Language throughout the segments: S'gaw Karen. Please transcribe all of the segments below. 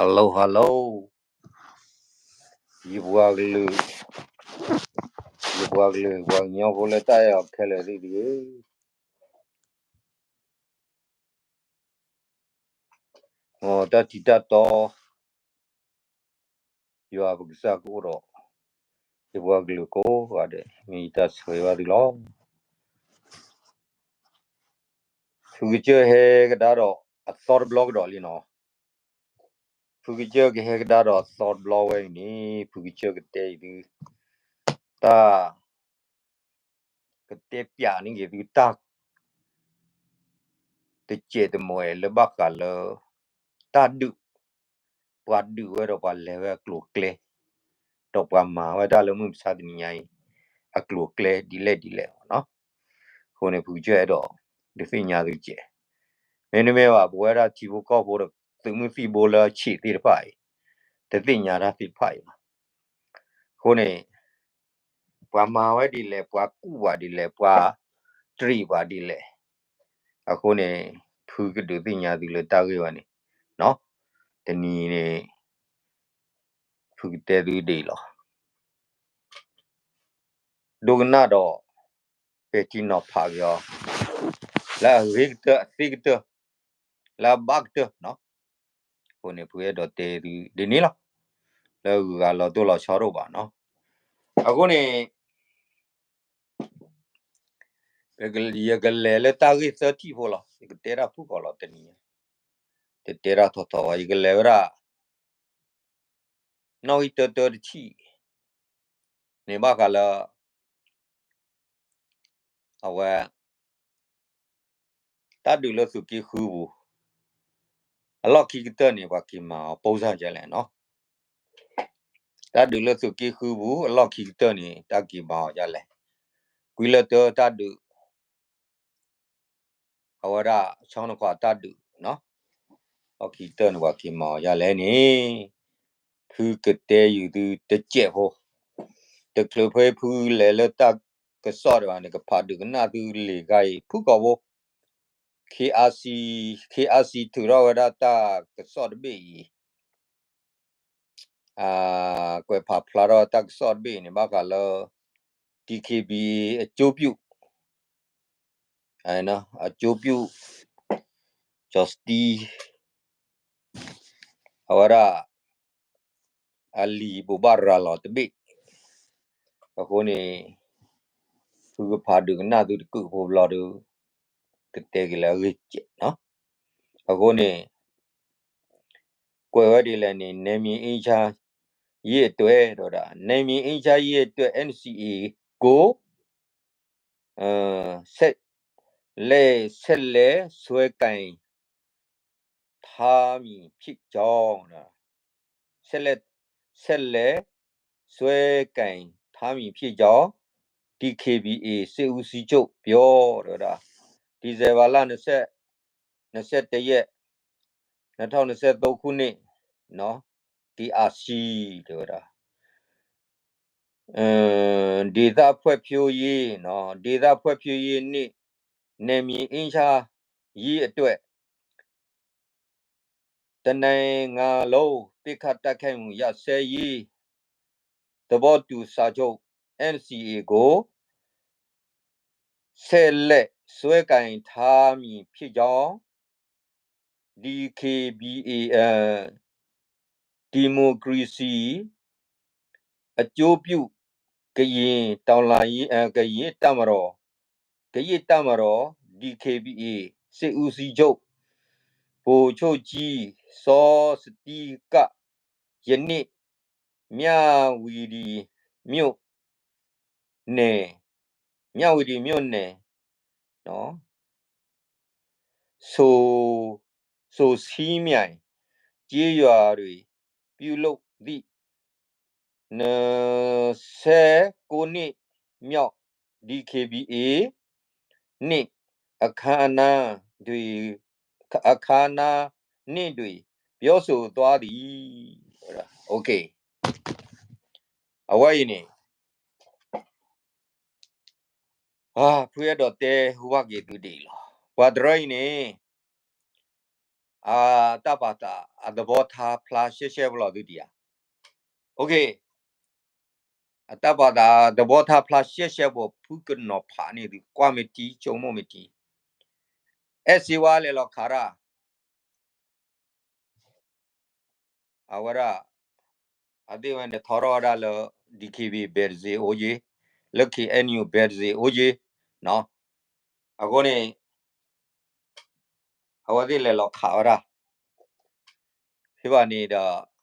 Hello hello, ယပှၤကလုာ်, ယပှၤကလုာ် ပှၤကညီဖိလၢတၢ်အဲၣ်အီၤခဲလၢာ်သ့ၣ်တဂ့ၤ, မ်တၢ်ထံးတၢ်တီ ယွၤပကစၢ်ကအိၣ်ဒီး ယပှၤကလုာ်ကိးဂၤဒဲး မ့ၢ်ယတၢ်ဆၢဂ့ၤဘၣ်သုလီၤ. ဖုကစၢၢ်ဟဲကဒါဒီးအသီတဘျီကဒီးလံနီၤ. ဖုကစၢၢ်ကဟဲကဒါဒီးအသီတဘျီဝဲအံၤန့ၣ် ဖုကစၢၢ်ကတဲအံၤသု တၢ် ကတဲပျးန့ၢ်က့ၤသုတၢ် တစဲးတမှဲလၢဘၣ်ဃးလၢ တၢ်ဒုး, ပှၤဒုးဝဲဒီးပှၤလဲၤဝဲအကျိၤအကျဲ, ဒီးပှၤမၤဝဲတၢ်လၢမုၢ်မဆါတနံၤညါအံၤ အကျိၤအကျဲဒ်လဲၣ်ဒ်လဲၣ်နီၤ. အဃိန့ၣ် ဖုကစၢၢ်အဲၣ်ဒိး ဒုးသ့ၣ်ညါသုတစဲး, မ့တမ့ၢ်ဘၣ် ပဝဲဒၣ်ထံဖိကီၢ်ဖိဒီး သုးမုၢ်သံၣ်ဘိလၢဆံးသ့ၣ်တဖၣ်အံၤ တသ့ၣ်ညါတၢ်သ့ၣ်တဖၣ်အံၤဘၣ်. အဃိန့ၣ် ပှၤမၤဝဲဒ်လဲၣ်, ပှၤကူၣ်ပှၤဒ်လဲၣ်, ပှၤတြံးပှၤဒ်လဲၣ်. အဃိန့ၣ် ဖုကဒုးသ့ၣ်ညါသုလၢတၢ်ဂ့ၢ်ဝဲန့ၣ်, တနံၤန့ၣ် ဖုကတဲသုဒ်အံၤလီၤ. ဒိကနၣ်ဒီး ပဲာ်ထံနီၤဖးက့ၤအီၤ လၢအဂ့ၤကတၢၢ် အသ့ကတၢၢ် လၢအဘၣ်ကတၢၢ်နီၤ. အဃိန့ၣ် ဖုအဲၣ်ဒိးတဲသုဒ်န့ၣ်လီၤ. လၢဂုၤဂၤလီၤတိၢ်လီၤဆီတအိၣ်ဘၣ်နီၤ. အဃိန့ၣ် ယကလဲၤလၢတၢ်ဂ့ၢ်သၢထံၣ်ဖိလီၤ. ယကတဲတၢ်ဖုၣ်ကိာ်လီၤတနံၤ, တတဲတၢ်ထီထီဘၣ်, ယကလဲၤဝဲဒၣ် နီၣ်ဂံၢ်တၢတၢတထံၣ် န့ၣ်ဘၣ်ဃးလၢ အဝဲ တၢ်ဒုးလၢသုးက့ဃုပူၤ အလီၢ်ခံကတၢၢ်န့ၣ် ပှၤက့ၤမၤအီၤပိၢ်စၢ်ဒ်လဲၣ်နီၤ. တၢ်ဒုးလၢသုးက့ဃုပူၤ အလီၢ်ခံကတၢၢ်န့ၣ် တၢ်က့ၤမၤအီၤဒ်လဲၣ်. ကွံာ်လၢတၢတၢ်ဒုး အဝဲဒၣ် ဆီနခွါတၢ်ဒုးနီၤ, လီၢ်ခံကတၢၢ်န့ၣ် ပှၤက့ၤမၤအီၤဒ်လဲၣ်န့ၣ် ဖုကတဲယုာ်သုတစဲးဖိ, တချုးဖဲဖုလဲၤလၢတၢ်ကစီၣ်တဘၣ်န့ၣ် ကဖးဒုးကနၣ်သုလံာ်ဂၤအံၤ ဖုၣ်ကိာ်ဖိ KRC, KRC ထုးထီၣ်ဝဲဒၣ်တၢ်ကစီၣ်တဘ့ၣ်အံၤ ကွဲးဖးဖျါထီၣ်တၢ်ကစီၣ်တဘ့ၣ်အံၤန့ၣ် ဘၣ်ဃးလၢ DKBA အကျိုးပြု, အကျိုးပြု ကၠီစတံ အဝဲဒၣ် အလံာ်ဘိးဘၣ်ရၤလီၤတဘ့ၣ်, အဃိန့ၣ် ဖုကဖးဒုးကနၣ်သုတကုးဖိဘျီဒီး ကတဲက့ၤလၢအဂ့ၢ်စဲးနီၤ. အဃိန့ၣ် ကွဲးဝဲဒ်လဲၣ်န့ၣ် နယ်မြေအေးချမ်းရေးအတွက် တဲဝဲဒၣ် နယ်မြေအေးချမ်းရေးအတွက် NCA ကို ဆက်လက် ဆက်လက်စွဲကိုင်ထားမည်ဖြစ်ကြောင်း ဆက်လက် ဆက်လက်စွဲကိုင်ထားမည်ဖြစ်ကြောင်း DKBA စစ်ဦးစီးချုပ်ပြော တဲဝဲဒၣ် ဒီဇင်ဘာလ နှစ်ဆယ့် နှစ်ဆယ့်တစ်ရက် နှစ်ထောင်နှစ်ဆယ့်သုံးခုနှစ် နော် ဒီအာဆီ တဲဝဲဒၣ် ဒေသဖွံ့ဖြိုးရေးနော် ဒေသဖွံ့ဖြိုးရေးနှင့် နယ်မြေအေးချမ်းရေးအတွက် တစ်နိုင်ငံလုံးပစ်ခတ်တိုက်ခိုက်မှုရပ်စဲရေးသဘောတူစာချုပ် NCA ကို ဆက်လက်စွဲကိုင်ထားမည်ဖြစ်ကြောင်း ဒီ DKBA ဒီမိုကရေစီအကျိုးပြုကရင်တော်လှန်ရေး ကရင်တပ်မတော် ကရင့်တပ်မတော် DKBA စစ်ဦးစီးချုပ် ဗိုလ်ချုပ်ကြီး စောစတီးက ယနေ့ မြဝတီမြို့နယ် မြဝတီမြို့နယ် နော် စိစိဆံးမြိုင်ကျေးရွာတွင် ပြုလုပ်သည့် နှစ်ဆယ့်ကိုးနှစ်မြောက် DKBA နှင့် အခမ်းအနားတွင် အခမ်းအနားနှင့်တွင် ပြောဆိုသွားသည် OK အဝဲအံၤန့ၣ် ဖုအဲၣ်ဒိးတဲဟူဘၣ်က့ၤသုဒ်အံၤလီၤ. ပှၤတရၢအံၤန့ၣ် အတၢ်ပာ်သးအသဘီထါဖျါရှဲရှဲဖိလီၤသုတံၢ်ဧါ. အတၢ်ပာ်သးသဘီထါဖျါရှဲရှဲဖိ ဖုကနီၤဖးန့ၢ်သုကွၢ်မ့ၢ်ထံဆိကမိၣ်မ့ၢ်ထံ အဲၣ်စ့ဝါလဲၤလီၤခးတၢ် အဝဲဒၣ် အသ့ၣ်ဝဲန့ၣ်ထီထီၣ်ဝဲဒၣ်လၢ DKBA ဘဲးတစ့အိၣ်က့ၤ လၢ KNU ဘဲးတစ့အိၣ်က့ၤ အဃိန့ၣ် အဝဲသ့ၣ်လဲၤလီၤခးဝဲဒၣ် ဖဲဘၣ်န့ၣ်ဒီး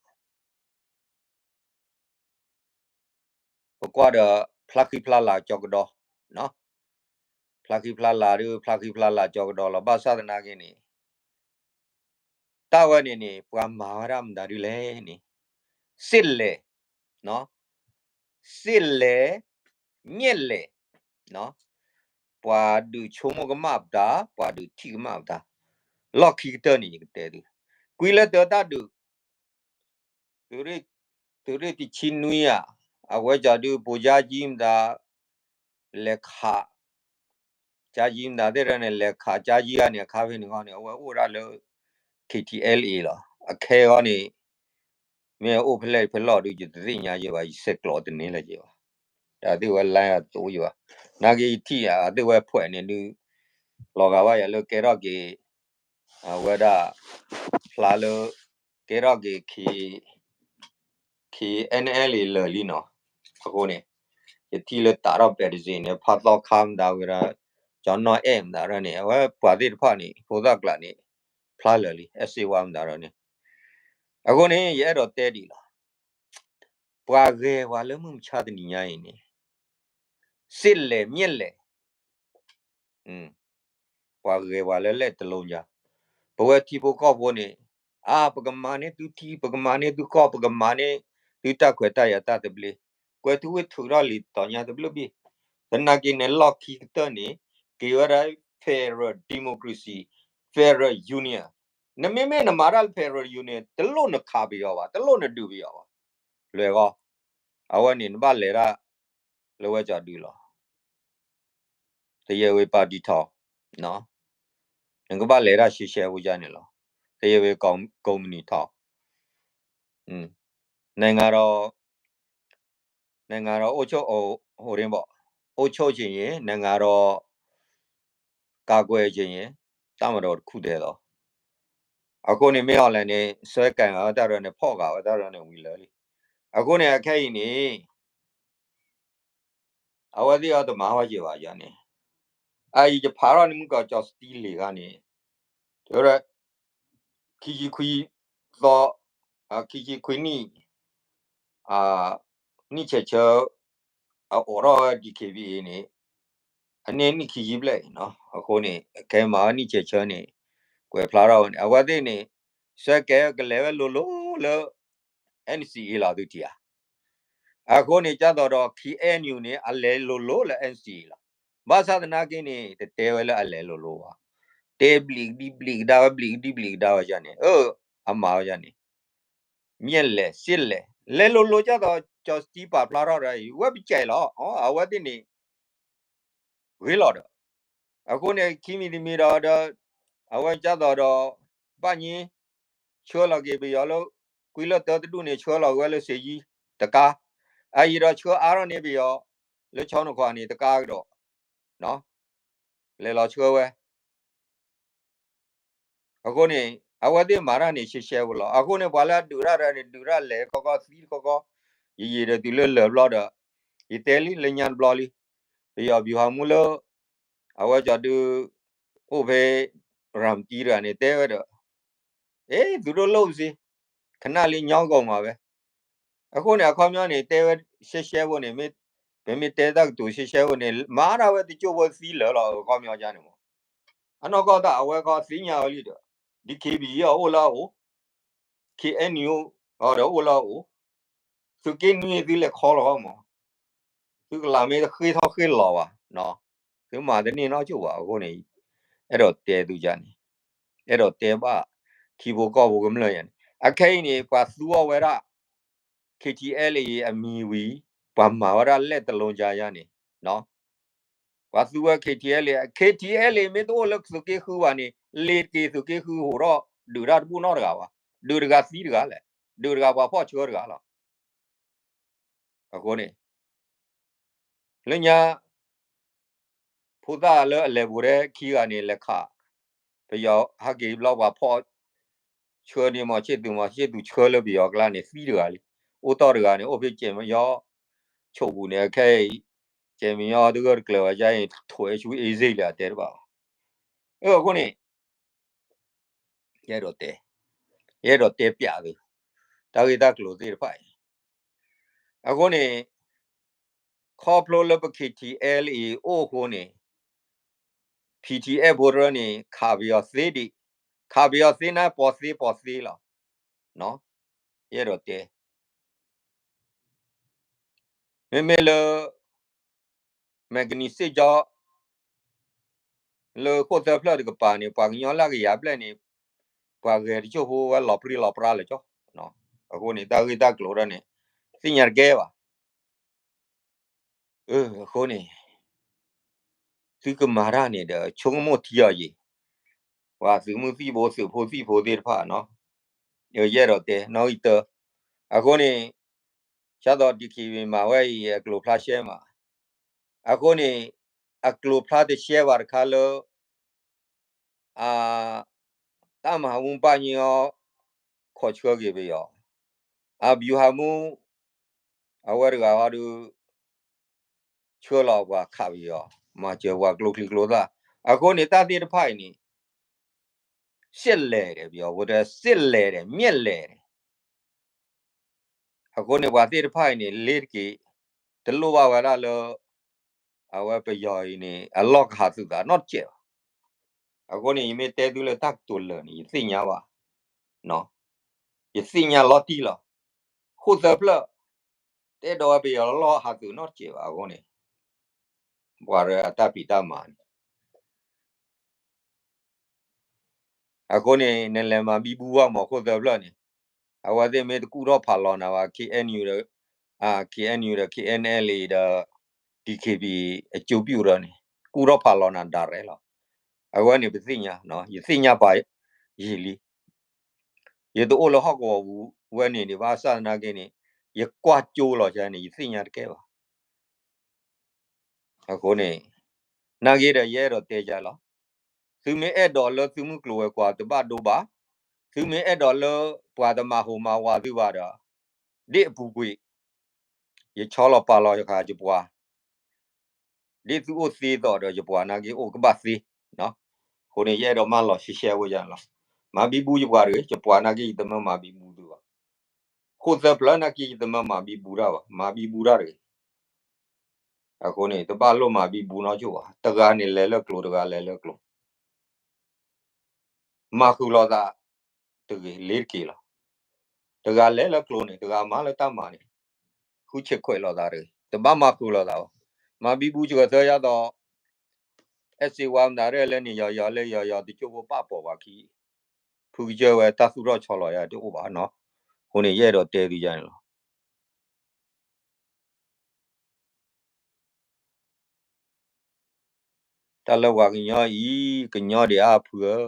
ပကွၢ်ဒီး ဖျါဃံဖျါလၤကၠီကဒီး, ဖျါဃံဖျါလၤဒုး ဖျါဃံဖျါလၤကၠီကဒီးလီၤ. ဘၣ်ဆၣ်သနာ်က့န့ၣ် တၢ်ဝဲန့ၣ်န့ၣ် ပှၤမၤဝဲဒၣ်မတၤဒုလဲၣ်န့ၣ် စ့ၣ်လဲၣ်, စ့ၣ်လဲၣ်, မ့ၢ်လဲၣ်, ပှၤဒုးဆိကမိၣ်ကမၣ်ပတၢ်, ပှၤဒုးထံၣ်ကမၣ်ပတၢ်, လီၢ်ခံကတၢၢ်န့ၣ် ယကတဲသု, ကွံာ်လၢတၢ်ဒုး သုးရ့ၣ်တဆံနွံဧါ, အဝဲကၠီဒုး ပိကၠါကံမတၤ လဲၤခး ကၠါကံမတၤသ့ၣ်တဖၣ်န့ၣ် လဲၤခးကၠါကံဂၤန့ၣ် အခါဖဲန့ၣ်ဃီန့ၣ် အဝဲအိၣ်ဒၣ်လၢ KTLA လီၤ. အခဲအံၤန့ၣ် မ့ၢ်အိၣ်ဖဲလဲၣ်ဖဲလဲၣ်ဒုး ယတသ့ၣ်ညါယဲဘၣ်, ယဆဲးကျိးတန့ၢ်လၢၤယဲဘၣ်. တၢ်သ့ၣ်ဝဲ line အသိးယဲဘၣ်. နာ်က့ယထံၣ်အသ့ၣ်ဝဲဖှဲးန့ၣ်ဒုး လီၤဂာ်ဘၣ်ယၤလၢကဲထီၣ်က့ၤ အဝဲဒၣ် ဖျါလၢ ကဲထီၣ်က့ၤ KNLA လၢာ်လံနီၤ. အဃိန့ၣ် ယထံၣ်လၢတးထီၣ်ပဲတစ့န့ၣ် ဖးသီခါမတၤဝဲဒၣ် ကၠီနီၢ်အဲၣ်မတၤဒၣ်န့ၣ် အဝဲပှၤသ့ၣ်တဖၣ်န့ၣ် ဖိသၣ်ကျးန့ၣ် ဖျါလၢာ်လံ အဲၣ်စ့ဝါမတၤဒၣ်န့ၣ်. အဃိန့ၣ် ယအဲၣ်ဒိးတဲဒ်အံၤလီၤ. ပှၤဂဲၤပှၤလၢမုၢ်မဆါတနံၤညါအံၤန့ၣ် စ့ၣ်လဲၣ်မ့ၢ်လဲၣ် ပှၤဂဲၤပှၤလၢလဲၣ်တလိညါ, ပဝဲထံဖိကီၢ်ဖိန့ၣ် အါ ပကမၤန့ၢ်သုထံ ပကမၤန့ၢ်သုကီၢ် ပကမၤန့ၢ်သုတၢ်ခွဲးတၢ်ယာ်တၢ်သဘျ့, ကွဲၤထူဝ့ၣ်ထုးထီၣ်လံာ်တီၤညါတဘျုးဘ့ၣ်, သနာ်က့န့ၣ်လီၢ်ခံကတၢၢ်န့ၣ် က့ၤဝဲဒၣ် federal democracy, federal union, နမ့မ့ၢ်နမၤတၢ်လၢ federal union တလိၣ်နခးပယီၤဘၣ်, တလိၣ်နဒုးပယီၤဘၣ်, လွဲၢ်ဂီၢ်, အဝဲန့ၣ်နဘၣ်လဲၤဒၣ် လၢဝဲကၠီဒုလီၤ. တရားဝင်ပါတီထောင်, နကဘၣ်လဲၤတၢ်ရှဲရှဲဖိယါန့ၣ်လီၤ. တရားဝင်ကုမ္ပဏီထောင်, နိုင်ငံတော်, နိုင်ငံတော်အုပ်ချုပ်အုပ်, အုပ်ချုပ်ချင်ရင် နိုင်ငံတော် ကာကွယ်ချင်ရင် တပ်မတော်တစ်ခုတည်းသော. အဃိန့ၣ် မင်းအောင်လှိုင်န့ၣ် စွဲကင်ဂၤဝဲတၢ်ဒီးန့ၣ် ဖီၣ်ဂၤဝဲတၢ်ဒီးန့ၣ် ဝံၤလၢာ်လံ. အဃိန့ၣ် အခဲအံၤန့ၣ် အဝဲသ့ၣ်အီၤတမၤဝဲက့ၤဘၣ်ယါန့ၣ်, အအံၤယဖးထီၣ်န့ၣ် မုၢ်ကီးကၠီစတံလံၤခါန့ၣ်, တဲဝဲဒၣ် ခံဆံခွံသီ, ခံဆံခွံနံၣ်, နံၣ်ဆဲးဆၢ, အအိးထီၣ်ဝဲ ဒီး ကၠီဘံၣ်အ့န့ၣ်, အန့ၣ်နံၣ်ခံဆံဘျဲၣ်အံၤနီၤ. အဃိန့ၣ် ခဲမၤဝဲနံၣ်ဆဲးဆၢန့ၣ် ကွဲးဖျါထီၣ်ဝဲန့ၣ် အဝဲသ့ၣ်န့ၣ် ဆၢကဲကလဲၤဝဲလိၤလိၤလၢ NCA လီၤသုထံၣ်ဧါ. အဃိန့ၣ် ကၢ်သိးဒီး KNU န့ၣ် အလဲၤလိၤလိၤလၢ NCA လီၤ. ဘၣ်ဆၣ်သနာ်က့န့ၣ် တတဲဝဲလၢအလဲၤလိၤလိၤဘၣ်. တဲဘျံးကဒံဘျံးကဒါဝဲ ဘျံးကဒံဘျံးကဒါဝဲယါန့ၣ်, အမၤဝဲယါန့ၣ်, မ့ၢ်လဲၤစ့ၢ်လဲၤ, လဲၤလိၤလိၤကၢ်သိး ကၠီစတံပာ်ဖျါထီၣ်ဒီး ဝဲပကဲလီၤ, အဝဲသ့ၣ်န့ၣ် ဂ့ၤလီၤဒီး, အဃိန့ၣ် ခံမံၤတမံၤဒီး ဒီး အဝဲကၢ်သိးဒီး ဘၣ်ညိ ဆှၢလီၤက့ၤပယီၤလၢ ကွံာ်လၢတၢတဒူၣ်န့ၣ် ဆှၢလီၤက့ၤဝဲလၢစ့ယံတကါ, အအံၤဒီးဆှၢအါထီၣ်န့ၢ်ပယီၤ လၢဆီနခွါန့ၣ်တကါကဒီး, လဲၤလီၤဆှၢဝဲ အဃိန့ၣ် အဝဲသ့ၣ်မၤတၢ်န့ၣ် ရှဲရှဲဖိလီၤ. အဃိန့ၣ် ပှၤလၢအဒုးတၢ်ဒီးန့ၣ် ဒုးတၢ်လဲၤခီခီ သံတခီခီ, ယယံာ်ဒီးတုၤလၢလၢာ်ဘျီဒီး, ယတဲလံလၢညါတဘျီလံ, ပယီၤဘံၤဟးမူလၢ အဝဲကၠီဒု အိၣ်ဖဲ ရၤမတံတဂၤန့ၣ် တဲဝဲဒီး, အ့ သူတို့လုပ်ပါစေ, ခဏလေး ညှိကုန်ပါပဲ. အဃိန့ၣ် အခီပညီန့ၣ် တဲဝဲရှဲရှဲဖိန့ၣ် မ့ၢ် ပမ့ၢ်တဲတၢ်ကတိၤရှဲရှဲဖိန့ၣ် မၤဒၣ်ဝဲတကၠိၢ်ဖိသံလၢာ်လီၤ အခီပညီယါန့ၣ်မး. အနီၢ်ကီၢ်တၢ်အဝဲခီသ့ၣ်ညါဝဲလံဒီး ဒ် ခ့ဘံၣ်အံၤအအိၣ်လၢအအိၣ်, ခ့ၣ်အဲၣ်ယူၣ်အီၤဒီးအိၣ်လၢအအိၣ်, သုးက့နွံသုလဲၤခီလီၤမး, သုကလးမ့ၢ်တဃ့ထီၣ်ဃ့လီၤဘၣ်, သုမၤတန့ၢ်နီတကၠိၢ်ဘၣ်အဃိန့ၣ်, အဲၣ်ဒိးတဲသုယါန့ၣ်, အဲၣ်ဒိးတဲဘၣ် ထံဖိကီၢ်ဖိကမျၢၢ်ယါန့ၣ်, အခဲအံၤန့ၣ် ပှၤသူအီၤဝဲဒၣ် KTLA အမံၤဝံၤ, ပှၤမၤဝဲဒၣ်လဲၣ်တလိကါယါန့ၣ်, ပှၤသူဝဲ KTLA, KTLA မ့ၢ်တအိၣ်လၢသုးက့ဃုဘၣ်န့ၣ် လ့ၤတက့ၤသုးက့ဃုဟိးထီၣ် ဒုးတၢ်တဘူၣ်နီတဂၤဘၣ်, ဒုးတဂၤသံတဂၤလဲၣ်, ဒုးတဂၤပှၤဖီၣ်ဆှၢတဂၤလီၤ. အဃိန့ၣ် လၢညါ ဖိသၣ်လၢအလဲၤဘူးထဲခံဂၤန့ၣ် လဲၤခး ပယီၤဟဲက့ၤဘျီ ပှၤဖီၣ်ဆှၢန့ၣ် မီၤဆ့ၣ်သူး မီၤဆ့ၣ်သူးဆှၢလၢပယီၤကျါန့ၣ် သံတဂၤလံ. အိၣ်တီၢ်တဂၤန့ၣ် အိၣ်ဖဲကဲမညီ ဆိးပူၤန့ၣ် ခဲအံၤ ကဲမညီတဂၢၢ်တကျၢၤဘၣ် ယဲအံၤ ထိးအဲၣ်ဆူအ့စ့ၣ်လၢအတဲတဘၣ်ဘၣ်. အဃိန့ၣ် ယအဲၣ်ဒိးတဲ, ယအဲၣ်ဒိးတဲပျးသု တၢ်ဂ့ၢ်တၢ်ကျိၤသ့ၣ်တဖၣ်အံၤ. အဃိန့ၣ် ခီဖျိလၢပ K T L A အိၣ်အဃိန့ၣ် P T F ဖိတရၢန့ၣ် ခးပယီၤသ့ဒံး, ခးပယီၤသ့န့ၣ် ပိာ်သ့ပိာ်သ့လီၤ. ယအဲၣ်ဒိးတဲ မ့မ့ၢ်လၢ မဲာ်ကနံၤစ့ၣ်ကၠီ လၢခိၣ်သၢဖျၢၣ်တကပၤန့ၣ် ပှၤကညီလၢကယၤဘျဲၣ်န့ၣ် ပှၤဂဲၤတကၠိၢ်ဖိဝဲလီၤပြံလီၤပြါလၢာ်ကၠီ. အဃိန့ၣ် တၢ်ဂ့ၢ်တၢ်ကျိၤဒၣ်န့ၣ် သ့ၣ်ညါတကဲဘၣ်. အဃိန့ၣ် သုကမၤတၢ်န့ၣ်ဒီး ဆိကမိၣ်ထံအီၤယံၤ, ပှၤသုးမုၢ်သံၣ်ဘိ သုးဖိသံၣ်ဖိသ့ၣ်တဖၣ်နီၤ, ယအဲၣ်ဒိးတဲနီၣ်ဂံၢ်တၢ, အဃိန့ၣ် ဆၣ်သီ ဒံၣ်ခံဘ့ၣ် မၤဝဲအံၤ အကျိၤဖျါရှဲမး, အဃိန့ၣ် အကျိၤဖျါတရှဲဘၣ်တခါလၢ အ တၢ်မၤမူဘၣ်ညီအီၤ ခိးဆှၢက့ၤပယီၤ, အ ဗျူဟာမှူး အဝဲတဂၤဟီဒုး ဆှၢလီၤပှၤခးပယီၤ, မၤစၢၤပှၤကျိချံကျိသၣ်, အဃိန့ၣ် တၢ်သ့ၣ်တဖၣ်အံၤန့ၣ် စ့လဲၣ်ဒီး ပယီၤဖိတဲ စ့လဲၣ်ဒီး မျက်လဲၣ်ဒီး အဃိန့ၣ် ပှၤသ့ၣ်တဖၣ်အံၤန့ၣ် လ့ၤတက့ၤ တလိၣ်ဘၣ်ဝဲဒၣ်လၢ အဝဲပယီၤအံၤန့ၣ် အလီၢ်ကဟးသုးသးနီတစဲးဘၣ်. အဃိန့ၣ် ယမ့ၢ်တဲသုလၢတၢ်ကတိၤလၢာ်န့ၣ် ယသ့ၣ်ညါဘၣ်, ယသ့ၣ်ညါလီၤတံၢ်လီၤ. ခိၣ်သၢဖျၢၣ် တအဲၣ်ဒိးဝဲပယီၤလီၢ်ဟးသုးနီတစဲးဘၣ်အဃိန့ၣ် ပှၤရၢအတၢ်ဖံးတၢ်မၤန့ၣ် အဃိန့ၣ် နလဲၤမၤဘံဘူဘၣ်မး ခိၣ်သၢဖျၢၣ်န့ၣ်, အဝဲသ့ၣ်မ့ၢ်တကူၣ်ထီၣ်ဖးလီၤနၤဘၣ် K N U ဒီး K N U ဒီး K N L A ဒီး D K B A အကျိုးပြုဒီးန့ၣ် ကူၣ်ထီၣ်ဖးလီၤနၤ direct လီၤ. အဝဲန့ၣ်ပသ့ၣ်ညါ, ယသ့ၣ်ညါပာ်ယံာ်လံ. ယတအိၣ်လၢဟီၣ်ကဝီၤပူၤဝဲန့ၣ်ဒံးဘၣ်ဆၣ်သနာ်က့န့ၣ် ယကွၢ်ကၠိလီၤန့ၣ် ယသ့ၣ်ညါတကဲဘၣ်. အဃိန့ၣ် နာ်က့ဒီး ယအဲၣ်ဒိးတဲယၤလီၤ. သုမ့ၢ်အဲၣ်ဒိးလၢသုမုၢ်ကျိၤဝဲၤကွာ်တဘၣ်ဒိဘၣ်, သုမ့ၢ်အဲၣ်ဒိးလၢပှၤတမၤဟူးမၤဝးသုဘၣ်ဒီး ဒ်အပူၤကွံာ် ယဆီလီၤပာ်လီၤယဃာ်ယပှၤ ဒ်သုအိၣ်သ့သိးဒီးယပှၤနာ်က့အိၣ်ကဘၣ်သ့. အဃိန့ၣ် ယအဲၣ်ဒိးမၢလီၤရှဲရှဲဝဲယၤလီၤ. မၤဘံဘူယပှၤတဂ့ၤ, ယပှၤနာ်က့ယတမၢမၤဘံဘူသုဘၣ်. ခိၣ်သၢဖျၢၣ်နာ်က့ယတမၢမၤဘံဘူတၢ်ဘၣ်, မၤဘံဘူတၢ်တဂ့ၤ. အဃိန့ၣ် တဘၣ်လိၣ်မၤဘံဘူနီတဂၤဘၣ်, တဂၤန့ၣ်လဲၤလၢကျိၤ တဂၤလဲၤလၢကျိၤ မၤဃုာ်လိာ်သးတဂ့ၤ လ့ၤတက့ၤလီၤ. တဂၤလဲၤလၢကျိၤန့ၣ် တဂၤမၤလၢတၢ်မၤန့ၣ် ဃုဆဲးခွဲးလိာ်သးတဂ့ၤ, တဘၣ်မၤဃုာ်လိာ်သးဘၣ်. မၤဘံဘူစှၤသၢယၤဒီး အဲၣ်စ့ဝါမတၤရဲၣ်လၢန့ၣ် ယီၤယီၤလၢယီၤယီၤ တကၠိဖိပာ်ပိာ်ပှၤခံ ဖုကစၢၢ်ဝဲတၢ်သူၣ်ထီၣ်ဆီလီၤယၤတအိၣ်ဘၣ်နီၤ. အဃိန့ၣ် ယအဲၣ်ဒိးတဲသုယၤန့ၣ်လီၤ. တၢ်လၢပှၤကညီအံၤ ကညီဒံးအါဖုဧၢ,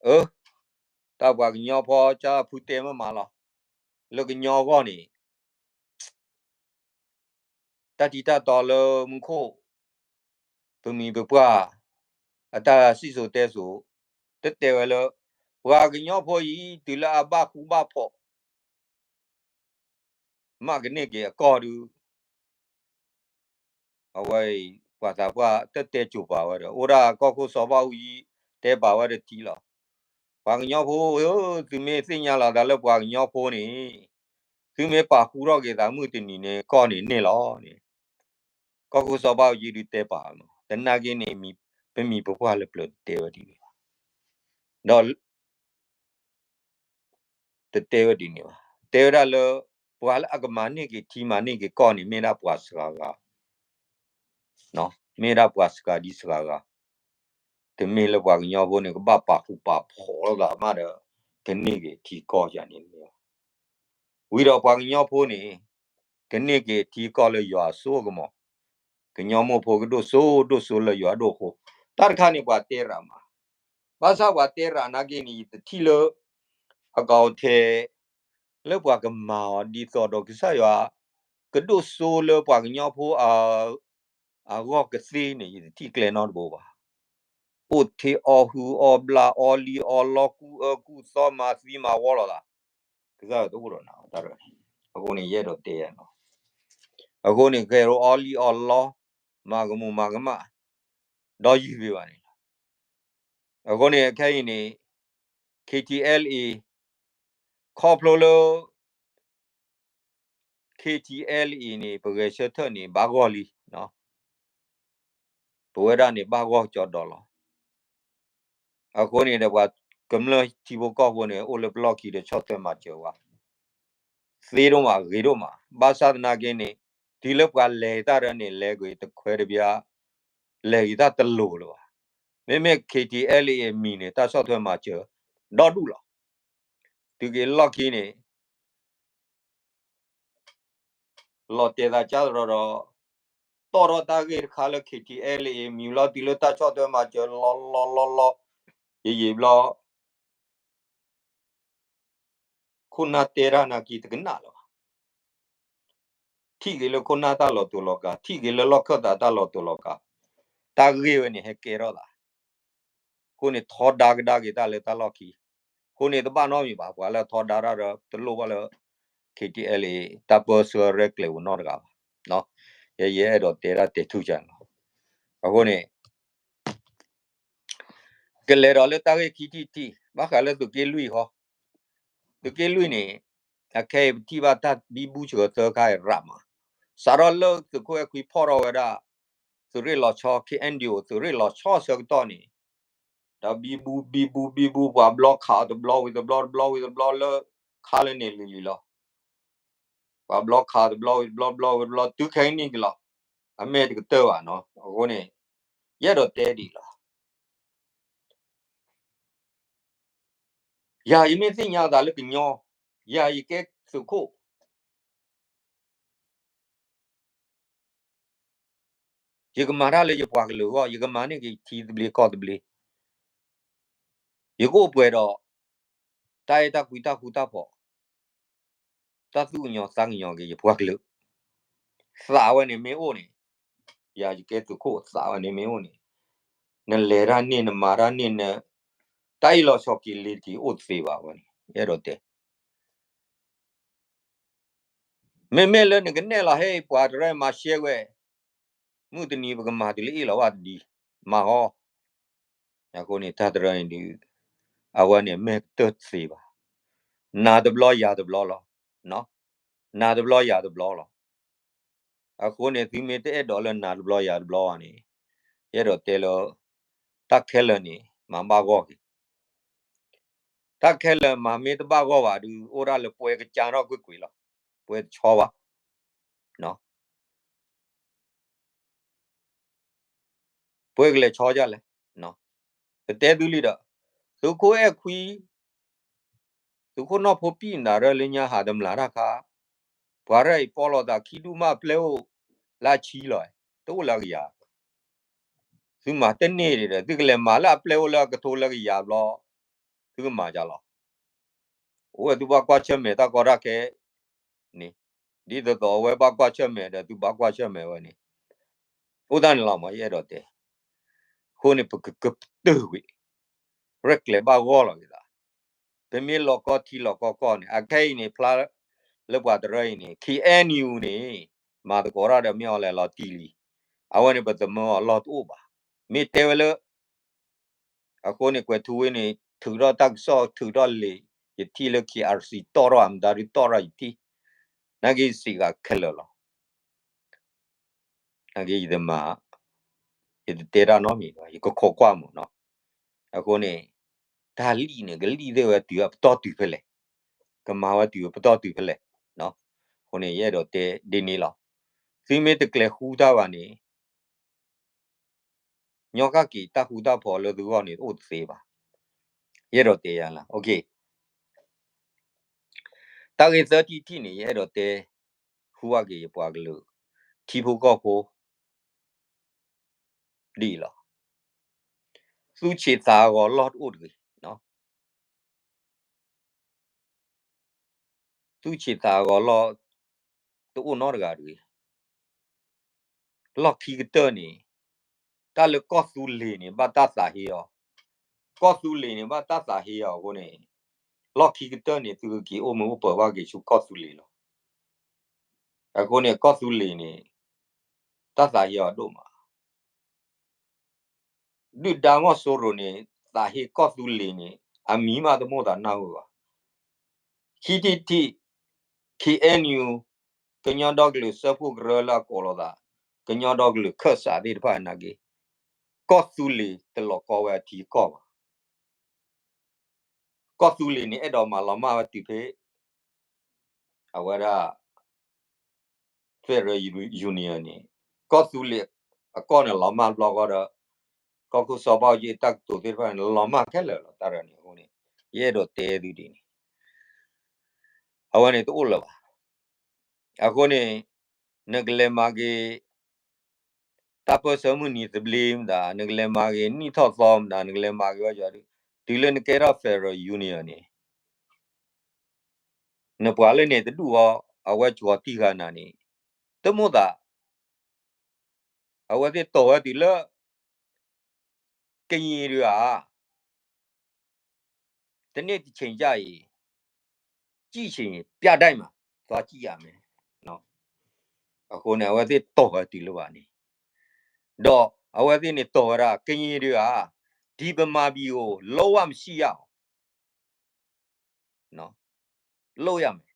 အၢ, တၢ်ပှၤကညီဖိကၢ်ဖုတဲမ့ၢ်မးလီၤ. လၢကညီအဂီၢ်န့ၣ် တၢ်ထံးတၢ်တီလၢမူခိၣ် ပမိၢ်ပပှၢ် အတၢ်စံၣ်စိၤတဲစိၤ တတဲဝဲလၢ ပှၤကညီဖိအံၤ တုၤလၢအဘၣ်ဃူဘၣ်ဖိး မ့ၢ်ကန့ၢ်က့ၤအကီၢ်ဒုး အဝဲအံၤ ပှၤသးပှၢ်တတဲစိၤပာ်ဝဲဒီး အိၣ်ဒၣ်ကီၢ်ခိၣ်စီၤဘၣ်အူကၠံ တဲပာ်ဝဲတထံးလီၤ. ပှၤကညီဖိဧၢ, သုမ့ၢ်သ့ၣ်ညါလီၤသးလၢပှၤကညီဖိန့ၣ် သုမ့ၢ်ပာ်ဃူထီၣ်က့ၤသးမုၢ်တနံၤန့ၣ် ကီၢ်န့ၣ်န့ၢ်လီၤန့ၣ် ကီၢ်ခိၣ်စီၤဘၣ်အူကၠံဒုးတဲပာ်မး, သနာ်က့န့ၣ် ပမိၢ်ပပှၢ်လၢပျၢၤတတဲဝဲဒ်န့ၣ်ဘၣ်. ဒီး တတဲဝဲဒ်န့ၣ်ဘၣ်. တဲဝဲဒၣ်လၢ ပှၤလၢအကမၤန့ၢ်က့ၤထံမၤန့ၢ်က့ၤကီၢ်န့ၣ် မ့ၢ်ဒၣ်ပှၤစှၤဂၤ, မ့ၢ်ဒၣ်ပှၤစှၤဒ်စှၤဂၤ, တမ့ၢ်လၢပှၤကညီဖိန့ၣ် ကဘၣ်ပာ်ဃူပာ်ဖိးလိာ်သးမးဒီး ကန့ၢ်က့ၤထံကီၢ်ယၤန့ၣ်မ့ၢ်ဘၣ်. ဝံၤဒီးပှၤကညီဖိန့ၣ် ကန့ၢ်က့ၤထံကီၢ်လၢယွၤအစိကမီၤ, ကညီမိၢ်ဖိကဒိၣ်စိဒိၣ်စိလၢယွၤဒိၣ်အဃိ, တၢ်တခါန့ၣ်ပှၤတဲရၤမး, ဘၣ်ဆၣ်ပှၤတဲရၤနာ်က့န့ၣ် ယတထံၣ်လၢ အကီထဲ လၢပှၤကမၤအီၤဒ်သိးဒီးကစၢ်ယွၤ ကဒိၣ်စိလၢပှၤကညီဖိ အဂီၢ်ကသ့န့ၣ် ယတထံၣ်ကျဲနီတဘိဘၣ်. အိၣ်ထဲအီၣ်ဟုၣ်အီၣ်ဘျၣ်အီလံအီလီကူအၢကူသီမၤသံမၤဝီလိာ်သး, ကစၢ်ယွၤတအိၣ်ဒီးနၤတၢ်ရၢန့ၣ်, အဃိန့ၣ်ယအဲၣ်ဒိးတဲယၤလီၤ. အဃိန့ၣ် ကဲထီၣ်အီလံအီလီ မၤကမူၣ်မၤကမၣ် ဒီးယုၢ်ဂ့ၤဘၣ်န့ၣ်လီၤ. အဃိန့ၣ် ခဲအံၤန့ၣ် KTLA ခီဖျိလၢ KTLA န့ၣ် ပဂဲၤဆၢထၢၣ်န့ၣ် ဘၣ်ဂီၢ်လံ, ပဝဲဒၣ်န့ၣ် ဘၣ်ဂီၢ်ကၠီဒီးလီၤ. အဃိန့ၣ်ဒီး ပှၤကမျၢၢ်ထံဖိကီၢ်ဖိန့ၣ် အိၣ်လၢပလီၢ်ခံဒီးဆီၣ်ထွဲမၤစၢၤဝဲ, သ့ဒိၣ်မးဂ့ၤဒိၣ်မး, ဘၣ်ဆၣ်သနာ်က့န့ၣ် တုၤလၢပှၤလဲၤတၢ်ဒီးန့ၣ် လဲၤကွံာ်တခွဲးတဘျီ လဲၤဂ့ၤတၢ်တလိၤလၢၤဘၣ်. မ့မ့ၢ် KTLA အမံၤန့ၣ် တၢ်ဆီၣ်ထွဲမၤစၢၤ ဒီဒူၣ်လီၤ. တုၤက့ၤလီၢ်ခံန့ၣ် လီၤတဲာ်သးကၢ်သရီဒီး တီၣ်ထီၣ်တၢ်ဂ့ၢ်တခါလၢ KTLA အမံၤလီၤ တုၤလၢတၢ်ဆီၣ်ထွဲမၤစၢၤလီၤလီၤလီၤလီၤ ယံာ်ယံာ်ဘျီ ခိၣ်နၢ်တဲတၢ်နာ်က့တကနၣ်လၢၤဘၣ်. ထံၣ်က့ၤလၢခိၣ်နၢ်တၢ်လီၤတူာ်လီၤကာ်, ထံၣ်က့ၤလၢလီၢ်ခၢၣ်သးတၢ်လီၤတူာ်လီၤကာ်, တၢ်ဂ့ၢ်ဝဲန့ၣ်ဟဲကဲထီၣ်သး, အဃိန့ၣ်ထီဒါကဒါက့ၤတၢ်လၢတၢ်လီၢ်ခံ, အဃိန့ၣ်တဘၣ်နီတမံၤဘၣ်, ပှၤလၢထီဒါတၢ်ဒီးတလိၣ်ဘၣ်လၢ KTLA တၢ်ပၢဆှၢရဲၣ်ကျဲၤပူၤနီတဂၤဘၣ်. ယဲယအဲၣ်ဒိးတဲဒၣ်တဲထူၣ်ကၢလီၤ. အဃိန့ၣ် ကလဲၤဒီးလၢတၢ်ဂ့ၢ်ခံထံၣ်တထံၣ် ဘၣ်ဃးလၢသုးက့လွံၢ်ဃီ, သုးက့လွံၢ်န့ၣ် အခဲအံၤပထံၣ်ဘၣ်တၢ်ဘံဘူဆှၢသၢခါအံၤရးမး, စးထီၣ်လၢသုးခိၣ်အဲၣ်ခွံဖီၣ်ထီၣ်ဝဲဒၣ် သုးရ့ၣ်လီၤဆီ KNDO သုးရ့ၣ်လီၤဆီဆၢကတီၢ်န့ၣ် ဒီးဘံဘူဘံဘူဘံဘူ ပှၤဘျီခးအီၤတဘျီဝံၤတဘျီ တဘျီဝံၤတဘျီလၢခါလၢန့ၣ်လံၤလံၤလီၤ. ပှၤဘျီခးတဘျီဝံၤတဘျီ တဘျီဝံၤတဘျီ တုၤခဲကနံၣ်အံၤလီၤ. အမဲာ်တကတၢၢ်ဘၣ်နီၤ. အဃိန့ၣ် ယအဲၣ်ဒိးတဲဒ်အံၤလီၤ. ယၤယမ့ၢ်သ့ၣ်ညါသးလၢကညီ, ယၤယကဲသုးခိၣ် ယကမၤတၢ်လၢယပှၤကလုာ်အဂီၢ်, ယကမၤန့ၢ်က့ၤထံသဘျ့ကီၢ်သဘျ့, ယကအိၣ်ပှဲၤဒီး တၢ်အဲၣ်တၢ်ကွံတၢ်ဃူတၢ်ဖိး, တၢ်သူၣ်ကညီၤသးကညီၤက့ၤယပှၤကလုာ်, သးဝဲန့ၣ်မ့ၢ်အိၣ်န့ၣ်, ယၤယကဲသုးခိၣ်သးဝဲန့ၣ်မ့ၢ်အိၣ်န့ၣ်, နလဲၤတၢ်န့ၣ် နမၤတၢ်န့ၣ် န တၢ်အ့ၣ်လိာ်ဆိးက့ၤလ့ၤတက့ၤအိၣ်တသ့ဘၣ်ဝဲန့ၣ် ယအဲၣ်ဒိးတဲ မ့မ့ၢ်လၢနကနဲၣ်လီၤဟဲပှၤတရၢမၤရှဲဝဲ, မုၢ်တနံၤပကမၤတုၤလၢအ့ၣ်လိာ်ဘၣ်တဒံး, မၤဟီ, အဃိန့ၣ် တၢ်တရၢန့ၣ်ဒုး အဝဲန့ၣ်မဲာ်ကတၢၢ်တသ့ဘၣ်, နၤတဘျီယၤတဘျီလီၤ, နၤတဘျီယၤတဘျီလီၤ. အဃိန့ၣ် သုမ့ၢ်တအဲၣ်ဒိးလၢနၤတဘျီယၤတဘျီဘၣ်န့ၣ်, ယအဲၣ်ဒိးတဲလၢ တၢ်ခဲလၢာ်န့ၣ် မၤဘၣ်ဂီၢ်က့ၤ တၢ်ခဲလၢာ်မၤမ့ၢ်တဘၣ်ဂီၢ်ဘၣ်ဒုး အိၣ်ဒၣ်လၢပှဲၤကစၢ်ထီၣ်ကွ့ၢ်ကွ့ၢ်လီၤ. ပှဲၤတဆီဘၣ်, ပှဲၤကလဲၤဆီဒ်လဲၣ်, ပတဲသုလံဒီး သုးခိၣ်အဲၣ်ခွံ သုးခိၣ်နီၢ်ဖိပံၣ်နၤရၢလၢညါဟးတမျးတၢ်ခါ, ပှၤရဲၣ်အံၤပီလီၤသးခံဒူၣ်မးပျဲအိၣ်လၢအဆံလီၤ, တအိၣ်လၢအကယၤ, သုမၤတန့ၢ်ဒီး သုကလဲၤမၤလၢအပျဲအိၣ်လၢအကထိလၢကယၤဘျီ, သုကမၤဒ်လဲၣ်. အိၣ်ဝဲသုဘၣ်ကွၢ်ဆၢၣ်မဲာ်တၢ်ကီတၢ်ခဲန့ၣ်, ဒ်သိးသိးအဝဲဘၣ်ကွၢ်ဆၢၣ်မဲာ်ဒီးသုဘၣ်ကွၢ်ဆၢၣ်မဲာ်ဝဲန့ၣ်, အိၣ်တၢ်န့ၣ်လီၤမး ယအဲၣ်ဒိးတဲ, အဃိန့ၣ် ပကကတၢၢ်ကွံာ်, ရဲၣ်ကျဲၤဘၣ်ဂီၢ်လီၤက့ၤသး ပမ့ၢ်လီၤကီထံလီၤကီကီၢ်န့ၣ် အခဲအံၤန့ၣ် ဖျါလၢပှၤတရၢအံၤန့ၣ် KNU န့ၣ် မၤသကိးတၢ်ဒီးမ့ၢ်အီၤလဲၤလီၤတံၢ်လံ, အဝဲန့ၣ် ပသမၢအီၤလီၢ်တအိၣ်ဘၣ်. မ့ၢ်တဲဝဲလၢ အဃိန့ၣ် ကွဲၤထူဝ့န့ၣ် ထုးထီၣ်တၢ်ကစီၣ်ထုးထီၣ်လံာ်, ယထံၣ်လၢ KRC တီၣ်ထီၣ်အမတၤဒုးတီၣ်ထီၣ်ယထံၣ်, နာ်က့ယစံးဂ့ၤခဲလၢာ်လီၤ. နာ်က့ယတမၤ, ယတတဲတၢ်နီတမံၤဘၣ်, ယကခိးကွၢ်မးနီၤ. အဃိန့ၣ် တၢ်လံၣ်န့ၣ် ကလံၣ်သ့ၣ်ဝဲတုၤအပတီၢ်တုၤဖဲလဲၣ်, ကမၤဝဲတုၤအပတီၢ်တုၤဖဲလဲၣ်. အဃိန့ၣ် ယအဲၣ်ဒိးတဲဒ်န့ၣ်လီၤ. သုမ့ၢ်တကျဲၤဃူတၢ်ဘၣ်န့ၣ် ညီကၣ်က့ၤတၢ်ဃူတၢ်ဖိးလၢသုဂီၢ်န့ၣ် တအိၣ်တသ့ဘၣ်. ယအဲၣ်ဒိးတဲယၤလၢ တၢ်ဂ့ၢ်သၢထံၣ်တထံၣ်န့ၣ် ယအဲၣ်ဒိးတဲ ဟူဘၣ်က့ၤယပှၤကလုာ် ထံဖိကီၢ်ဖိ ဒ်အံၤလီၤ. သုဆံးသးအဂီၤလီၢ်တအိၣ်တဂ့ၤ, သုဆံးသးအဂီၤလီၢ်တအိၣ်နီတဂၤတဂ့ၤ. လီၢ်ခံကတၢၢ်န့ၣ် တၢ်လၢကီၢ်သူလ့ၤန့ၣ် ဘၣ်တၢ်သးဟ့အီၤ, ကီၢ်သူလ့ၤန့ၣ် ဘၣ်တၢ်သးဟ့အီၤအဃိန့ၣ်, လီၢ်ခံကတၢၢ်န့ၣ် သုကက့ၤအိၣ်မုာ်အိၣ်ပၢၤဘၣ်က့ၤဆူကီၢ်သူလ့ၤလီၤ. အဃိန့ၣ် ကီၢ်သူလ့ၤန့ၣ် တၢ်သးဟ့အီၤဒိၣ်မး ဒုၣ်ဒါမီၢ်စိရိၤန့ၣ် သးဟ့ကီၢ်သူလ့ၤန့ၣ် အမံၤမးတမိၣ်သးနၢ်ဟူဘၣ်. ခံထံၣ်တထံၣ် ခ့ၣ်အဲၣ်ယူၣ် ကညီဒီကလုာ်စၢဖှိၣ်ကရၢလၢအကိးလိာ်သး ကညီဒီကလုာ်ခၢၣ်စးသ့ၣ်တဖၣ်နာ်က့, ကီၢ်သူလ့ၤတလီၤကီဝဲအထံအကီၢ်ဘၣ်. ကီၢ်သူလ့ၤန့ၣ် အဲၣ်ဒိးမၤလီၤမၢ်ဝဲတုၤဖဲ အဝဲဒၣ် Federal Union န့ၣ်, ကီၢ်သူလ့ၤအကီၢ်န့ၣ်လီၤမၢ်တဘျီဃီဒီး ကီၢ်ခိၣ်စီၤဘၣ်အူကၠံအတၢ်ကတိၤသ့ၣ်တဖၣ်န့ၣ် လီၤမၢ်ခဲလၢာ်လီၤ. တၢ်ရဲၣ်န့ၣ်အဃိန့ၣ် ယအဲၣ်ဒိးတဲသုဒ်န့ၣ်, အဝဲန့ၣ်တအိၣ်လၢၤဘၣ်. အဃိန့ၣ် နကလဲၤမၤက့ၤ တၢ်ပၢၢ်ဆၢမုၢ်နံၤသဘျ့မတၤ, နကလဲၤမၤက့ၤနံၣ်ထီၣ်သီမတၤ, နကလဲၤမၤက့ၤဝဲယီၤဒု, တုၤလၢနကဲထီၣ် Federal Union န့ၣ် နပှၤလၢန့ၣ်တဒူၣ်အီၤ အဝဲကၠီၤတံၢ်ဃာ်နၤန့ၣ် တမိၣ်သး, အဝဲသ့ၣ်တိာ်ဝဲတုၤလၢ ကရင်တဂၤ တနေ့တချိန်ကျရင် ကြည့်ချင်ရင် ပြတိုက်မှာ သွားကြည့်ရမယ်. အဃိန့ၣ် အဝဲသ့ၣ်တိာ်ဝဲတုၤလၢဘၣ်န့ၣ်, ဒီးအဝဲသ့ၣ်န့ၣ်တိာ်ဝဲဒၣ် ကရင်တဂၤ ဒီဗမာပြည်ကို လုံးဝမရှိရအောင် လုပ်ရမယ်.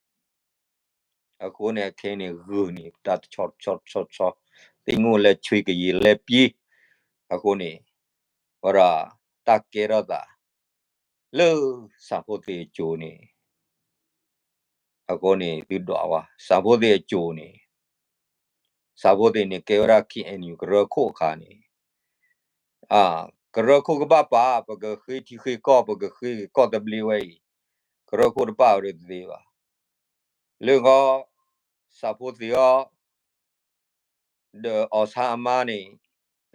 အဃိန့ၣ် အခဲအံၤန့ၣ် ဂုာ်န့ၣ် တၢ်တဆီဆီဆီဆီ, သ့ၣ်ညိၣ်လဲၤဆွံကယံာ်လဲၤပျံၤ, အဃိန့ၣ် ဝဲဒၣ် တၢ်ကဲထီၣ်သး လၢ စၣ်ဖိသ့ၣ်အစိၤန့ၣ် အဃိန့ၣ် သုဒွးဝဲ စၣ်ဖိသ့ၣ်အစိၤန့ၣ်, စၣ်ဖိသ့ၣ်န့ၣ် ကဲဝဲဒၣ် ခ့ၣ်အဲၣ်ယူၣ် ကရၢခိၣ်အခါန့ၣ်, ကရၢခိၣ်ကဘၣ်ပာ် ပကဃ့ထံဃ့ကီၢ် ပကဃ့ကီၢ်သဘျ့ဝဲအံၤ, ကရၢခိၣ်တဘၣ်ဝဲဒၣ်တသ့ဘၣ်. လၢဂီၢ် စၣ်ဖိသ့ၣ်အီၤ ဒီးအီၣ်ဆါအမါန့ၣ်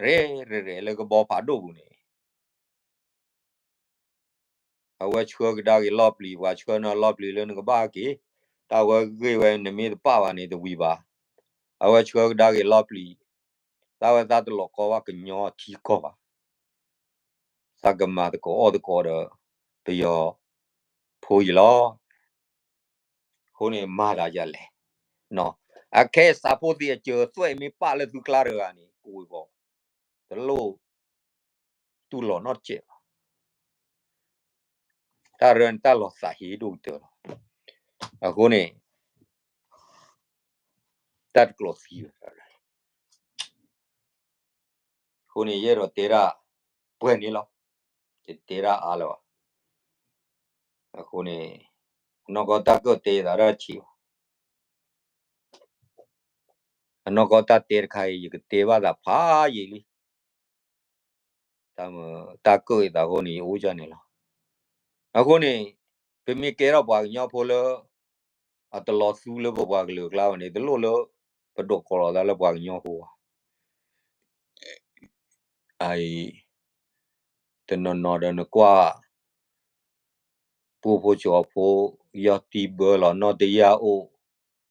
ရဲၣ်ရဲၣ်ရဲၣ်လၢကဘီဖးဒိၣ်ပူၤန့ၣ် အဝဲဆှၢကဒါက့ၤလီၢ်ပျံၤ, ပှၤဆှၢနၤလီၢ်ပျံၤလၢနကဘၣ်က့ၤ, တၢ်ဝဲဂ့ၢ်ဝဲနမ့ၢ်တပာ်ဘၣ်န့ၣ်တဝံၤဘၣ်. အဝဲဆှၢကဒါက့ၤလီၢ်ပျံၤ, တၢ်ဝဲသးတလီၤကီဘၣ်ကညီထံကီၢ်ဘၣ်. သးကမၤသကိးအီၣ်သကိးဒီး ပယီၤဖိအံၤလီၤ. အဃိန့ၣ်မၤတၢ်ယၤလဲၣ်. အခဲစၣ်ဖိသ့ၣ်အစၢၤသွဲၣ်မ့ၢ်ပာ်လၢသုကျါတဂၤန့ၣ် ကဝံၤဘီ, တလိၣ် တူၢ်လိာ်နီတစဲးဘၣ်. တၢ်ရၢန့ၣ် တၢ်လီၤသးဟ့ဒိၣ်ကတၢၢ်လီၤ. အဃိန့ၣ် တၢ်တကျိၤသံဘၣ်. အဃိန့ၣ် ယအဲၣ်ဒိးတဲဒၣ်ပှဲၤန့ၣ်လီၤ. ယတဲဒၣ်အါလၢၤဘၣ်. အဃိန့ၣ် အနီၢ်ကီၢ်တၢ်ကၢၣ်တဲသးတၢ်ဆံးဘၣ်. အနီၢ်ကီၢ်တၢ်တဲတခါအံၤ ယကတဲဘၣ်သးဖးယံာ်လံ. တၢ်ကၢၣ်အသးအဃိန့ၣ် ယအိၣ်ဒ်န့ၣ်လီၤ. အဃိန့ၣ် ပမ့ၢ်ကဲထီၣ်ပှၤကညီဖိလၢ အတလီၤသူလၢပပှၤကလုာ်အကျါဘၣ်န့ၣ် တလိၣ်လၢ ပဒိးကိးလီၤသးလၢပှၤကညီဖိဘၣ်. အံၤ တနီၤနီၤဒီးနကွၢ် ပှိၢ်ဖိစီၤဖိ ယီၢ်တံၢ်ဘၢလီၤ နီၢ်တယၢ်အိၣ်,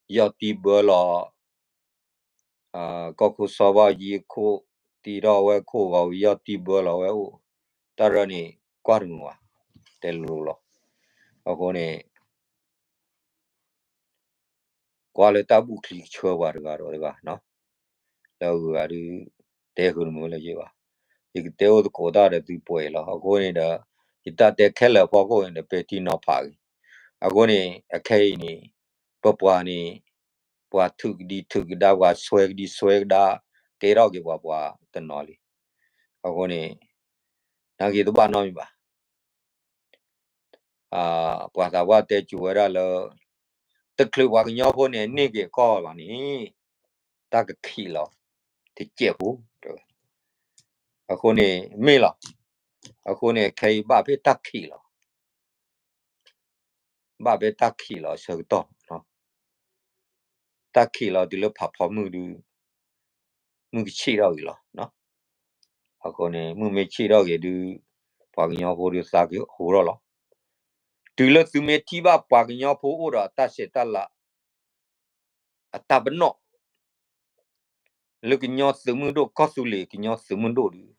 ယီၢ်တံၢ်ဘၢလီၤ ကီၢ်ခိၣ်စီၤဘၣ်ယံၤအခိၣ်, တံၤထီၣ်ဝဲခိၣ်ဂီၤ ယီၢ်တံၢ်ဘၢလီၤဝဲအိၣ်, တၢ်ရၢန့ၣ် ကွၢ်တမုာ်ဘၣ်, တဲလိၤလိၤလီၤ. အဃိန့ၣ် ကွၢ်လၢတၢ်ဘူၣ်ချံကဆှၢပှၤတဂၤဒီးတဂၤ, လၢအဂုၤအဂၤဒုး တဲဃုာ်တမုာ်လၢယဘၣ်. ယကတဲအိၣ်သကိးတၢ်ဒီးသုပှဲၤလီၤ. အဃိန့ၣ်ဒီး ယတၢ်တဲခဲလၢာ်အဖီခိၣ်န့ၣ်ဒီး ပဲာ်ထံနီၤဖးဂ့ၤ. အဃိန့ၣ် အခဲအံၤန့ၣ် ပပှၤန့ၣ် ပှၤထုးကဒံထုးကဒါ ပှၤစွဲကဒံစွဲကဒါ ကဲထီၣ်က့ၤပှၤပှၤတနီၤလံ. အဃိန့ၣ် နာ်က့တဘၣ်နီတမံၤဘၣ်. ပှၤသးပှၢ်တဲစိၤဝဲဒၣ်လၢ တချုးပှၤကညီဖိန့ၣ် န့ၢ်က့ၤအကီၢ်ဘၣ်န့ၣ် တၢ်ကခံးလီၤ တစဲးဖိ, အဃိန့ၣ် မ့ၢ်လီၤ. အဃိန့ၣ် ခဲအံၤဘၣ်ဖဲတၢ်ခံးလီၤ. ဘၣ်ဖဲတၢ်ခံးလီၤအဆၢကတီၢ်, တၢ်ခံးလီၤတုၤလၢဖးဖီမုၢ်ဒုး မုၢ်ကဆံးထီၣ်ဂ့ၤလီၤ. အဃိန့ၣ် မုၢ်မ့ၢ်ဆံးထီၣ်ဂ့ၤဒုး ပှၤကညီဖိဒီးသးကဟူးထီၣ်လီၤ. တုၤလၢသုမ့ၢ်ထံၣ်ဘၣ်ပှၤကညီဖိအိၣ်ဒီးအတၢ်ဆဲးတၢ်လၤ အတၢ်ပနီၣ် လၢကညီသုးမုၢ်ဒိၣ် ကီၢ်သူလ့ၤကညီသုးမုၢ်ဒိၣ်ဒီး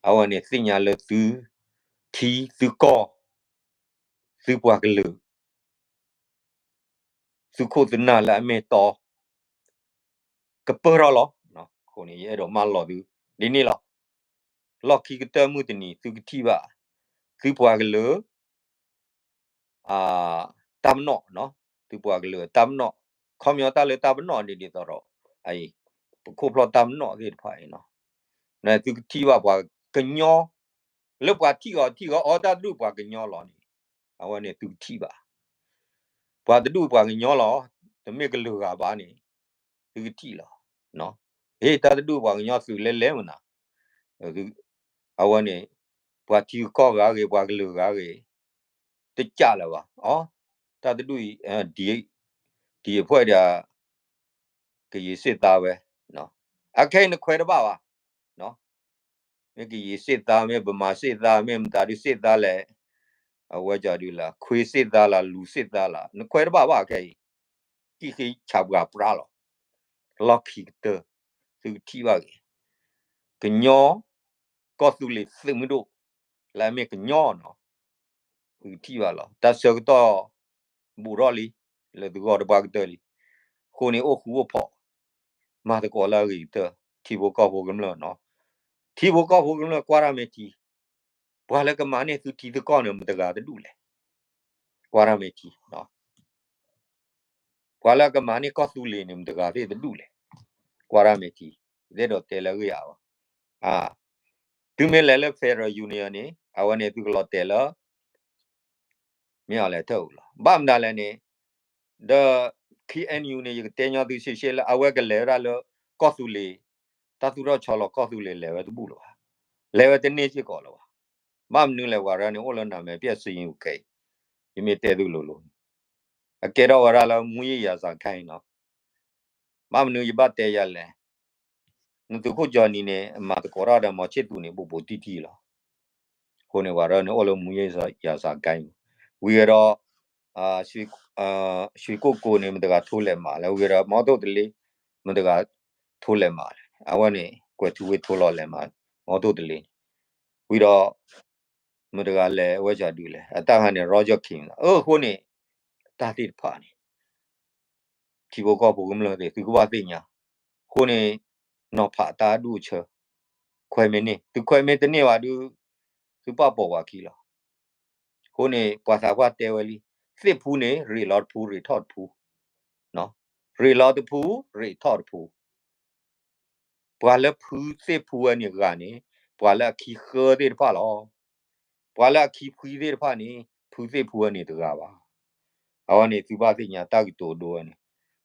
အဝဲန့ၣ်သ့ၣ်ညါလၢသုထံသုကီၢ် သုပှၤကလုာ် သုခိၣ်သုနၢ်လၢအမ့ၢ်တီ ကပၢၢ်ထီၣ်လီၤ. အဃိန့ၣ် ယအဲၣ်ဒိးမၢလီၤသု ဒ်န့ၣ်လီၤ. လီၢ်ခံကတၢၢ်မုၢ်တနံၤ သုကထံၣ်ဘၣ် သုပှၤကလုာ် တၢ်ပနီၣ်, သုပှၤကလုာ်တၢ်ပနီၣ်, ခီပညီတၢ်လၢတၢ်ပနီၣ်ဒ်ဒ်သိးဒီး ပခိၣ်ဖျီၣ်တၢ်ပနီၣ်သ့ၣ်တဖၣ်အံၤ, သုကထံၣ်ဘၣ်ပှၤကညီ လၢပှၤထံၣ်အီၤထံၣ်အီၤ အီ တၢ်တဒူၣ်ပှၤကညီလီၤန့ၣ် အဝဲန့ၣ်သုကထံၣ်ဘၣ်, ပှၤတဒူၣ်ပှၤကညီလီၤ, တမ့ၢ်ကလုာ်ဂၤဘၣ်န့ၣ် သုကထံၣ်လီၤ. ဟ့ၣ် တၢ်တဒူၣ်ပှၤကညီသုးလဲၤလဲၤမနၤ, အဝဲန့ၣ် ပှၤထံဂုၤကီၢ်ဂၤဂ့ၤ ပှၤကလုာ်ဂၤဂ့ၤ တကးလၢၤဘၣ်, အီ တၢ်တဒူၣ်အံၤ ဒ်အံၤ ဒ်အံၤဖဲဒၣ် ကယံာ်စ့ၣ်သါဝဲ, အခဲအံၤနခွဲးတဘၣ်ဘၣ်, မ့ၢ်ကယံာ်စ့ၣ်သါ မ့ၢ်ဗမာစ့ၣ်သါ မ့ၢ်မတၤဒုးစ့ၣ်သါလဲၣ်, အဝဲကဒုးလၢ ခွ့စ့ၣ်သါလၢ လူၤစ့ၣ်သါလၢ နခွဲးတဘၣ်ဘၣ်ခဲအံၤ, ကံၣ်ဃ့ဆးပှၤပြါလီၤ. လီၢ်ခံကတၢၢ် သုကထံၣ်ဘၣ်ဂ့ၤ, ကညီ ကီၢ်သူလ့ၤသုးမုၢ်ဒိၣ် လၢအမ့ၢ်ကညီနီၤ, သုကထံၣ်ဘၣ်လီၤ. တၢ်ဆၢကတီၢ် ဘူးထီၣ်လံ လၢသုဂီၢ်တပှၢ်ကတၢၢ်လံ. အဃိန့ၣ် အိၣ်ဃူအိၣ်ဖိး မၤသကိးလၢအဂ့ၤကတၢၢ် ထံဖိကီၢ်ဖိကမျၢၢ်နီၤ, ထံဖိကီၢ်ဖိကမျၢၢ်ကွၢ်တၢ်မ့ၢ်ထံ, ပှၤလၢကမၤန့ၢ်သုထံသုကီၢ်န့ၣ် မတဂၤတဒူၣ်လဲၣ်, ကွၢ်တၢ်မ့ၢ်ထံ ပှၤလၢကမၤန့ၢ်ကီၢ်သူလ့ၤန့ၣ် မတဂၤသ့ၣ်တဒူၣ်လဲၣ်, ကွၢ်တၢ်မ့ၢ်ထံ, ယအဲၣ်ဒိးတဲလၢအဂ့ၢ်အါဘၣ်. သုမ့ၢ်လဲၤလၢ Federal Union န့ၣ် အဝဲန့ၣ်သုကလီၤတဲာ်လၢ မ့ၢ်အီၤလဲၤထၢၣ်အူလီၤ. ဘၣ်မနုၤလဲၣ်န့ၣ် ဒီး K N U န့ၣ် ယကတဲညီသုရှဲရှဲလၢ အဝဲကလဲၤဝဲဒၣ်လၢ ကီၢ်သူလ့ၤ, တၢ်သူၣ်ထီၣ်ဆီလီၤကီၢ်သူလ့ၤ လဲၤဝဲတဘူၣ်လၢၤဘၣ်, လဲၤဝဲတန့ၢ်စ့ၢ်ကီးလၢၤဘၣ်. ဘၣ်မနုၤလဲၣ် ဝဲရၢန့ၣ် အိၣ်လၢနမဲာ်ပျဲၢ်စံယိၤကဲအံၤ, ယမ့ၢ်တဲသုလိၤလိၤန့ၣ် အကဲထီၣ်ဝဲဒၣ်လၢ မူးယစ်ရာဇာဂိုဏ်းနီၤ. ဘၣ်မနုၤယဘၣ်တဲယၤလဲၣ်, နသုးခိၣ်ကၠီနံၤန့ၣ် မၤသကိးတၢ်ဒီး မောင်ချစ်သူ န့ၣ် ဘူးဘူးတံၢ်တံၢ်လီၤ. အဃိန့ၣ် ဝဲရၢန့ၣ် အိၣ်လၢ မူးယစ်ရာဇာဂိုဏ်း ဝံၤဒီး ရွှေကုက္ကိုန့ၣ် မတဂၤထိလဲၤမးလဲၣ်, ဝံၤဒီး မောင်သိုးတလ့ မတဂၤထိလဲၤမးလဲၣ်, အဝဲန့ၣ် ကွဲးထူဝ့ထိလီၤလဲၤမး မောင်သိုးတလ့န့ၣ်, ဝံၤဒီး မတဂၤလဲၤဝဲကဒုးလဲၣ်, အတၢ်ဂၤန့ၣ် Roger Khin လီၤ. အဃိန့ၣ် တၢ်သ့ၣ်တဖၣ်န့ၣ် ထံဖိကီၢ်ဖိကမျၢၢ်သ့ၣ် သုကဘၣ်သ့ၣ်ညါ, အဃိန့ၣ် နီၤဖးတၢ်အဒူၣ်အဆၢ, ခွဲးမ့ၢ်န့ၢ် သုခွဲးမ့ၢ်တန့ၢ်ဘၣ်ဒီး သုပာ်ပိာ်ပှၤခံလီၤ. အဃိန့ၣ် ပှၤသးပှၢ်တဲဝဲလံ, သ့ၣ်ဖူန့ၣ် ရ့းလီၤတဖူ ရ့းထီၣ်တဖူ, ရ့းလီၤတဖူ ရ့းထီၣ်တဖူ ပှၤလၢဖုသ့ၣ်ဖူဝဲန့ၣ်ဂၤန့ၣ် ပှၤလၢအခံဃၢသ့ၣ်တဖၣ်လီၤ. ပှၤလၢအခံဖှံသ့ၣ်တဖၣ်န့ၣ် ဖုသ့ၣ်ဖူဝဲန့ၣ်တဂၤဘၣ်. အဝဲန့ၣ် သုဘၣ်သ့ၣ်ညါတၢ်ကတိၤဒိဝဲန့ၣ်,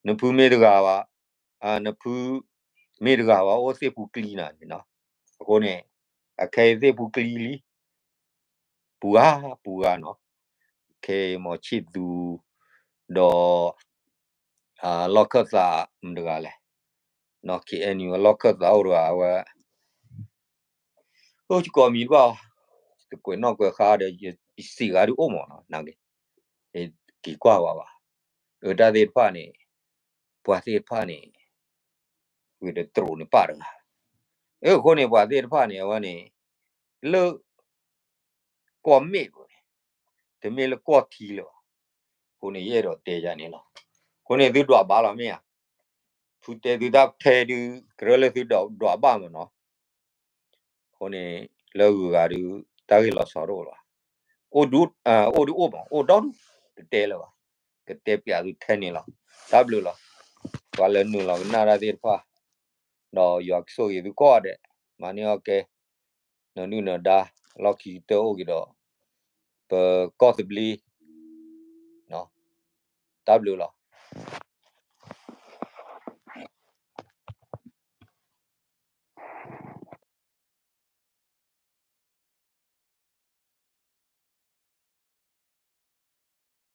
နဖုမ့ၢ်တဂၤဘၣ်, နဖုမ့ၢ်တဂၤဘၣ် အိၣ်သ့ၣ်ဖူကျံနၤန့ၣ်နီၤ. အဃိန့ၣ် အခဲအံၤသ့ၣ်ဖူကျံလံ ပူၤဂၤ ပူၤဂၤနီၤ. ခဲအံၤ မောင်ချစ်သူ ဒီး လီၢ်ခၢၣ်သး မတဂၤလဲၣ်, နီၤ K N U လီၢ်ခၢၣ်သးအိၣ်တဂၤ အဝဲ အိၣ်ယကိးမံၤတဘၣ်, တကွဲးနီၣ်ကွဲးဃါဒီး ယစံးဂၤဒုးအိၣ်မးနီၤ, နက့ၤကွၢ်ဝဲဘၣ်. အတၢ်သ့ၣ်တဖၣ်န့ၣ် ပှၤသ့ၣ်တဖၣ်န့ၣ် ဝံၤဒီးတရူးန့ၣ်ပာ်တဂၤ, အဃိန့ၣ် ပှၤသ့ၣ်တဖၣ်န့ၣ် အဝဲန့ၣ် လၢ ကွီၢ်မ့ၣ်ပူၤန့ၣ် တမ့ၢ်လၢကွီၢ်ထံလၢၤဘၣ်. အဃိန့ၣ် ယအဲၣ်ဒိးတဲယၤန့ၣ်လီၤ. အဃိန့ၣ် သုဒွးဘၣ်လီၤမ့ၢ်ဧါ, ဖုတဲသုတၢ်ဖဲဒုး ကရၢလၢသုဒွးဘၣ်မးနီၤ. အဃိန့ၣ် လၢဂုၤဂၤဒုး တၢ်ဂ့ၢ်လီၤဆီတအိၣ်လၢၤဘၣ်. အိၣ်ဒုးအိၣ်မး အိၣ်ဒီဒူၣ် တတဲလၢၤဘၣ်. ကတဲပျးသုထဲန့ၣ်လီၤ. တၢ်ဘျုးလီၤ. ပှၤလၢနုာ်လီၤကနၣ်တၢ်သ့ၣ်တဖၣ် ဒီးယွၤကဆိၣ်ဂ့ၤသုကိးဂၤဒဲး, မၤန့ၢ်အီၣ်ကဲ နဒုၣ်နဒါ လီၢ်ခံကတၢၢ်အိၣ်က့ၤဒီး ပကီၢ်သဘျ့, တၢ်ဘျုးလီၤ.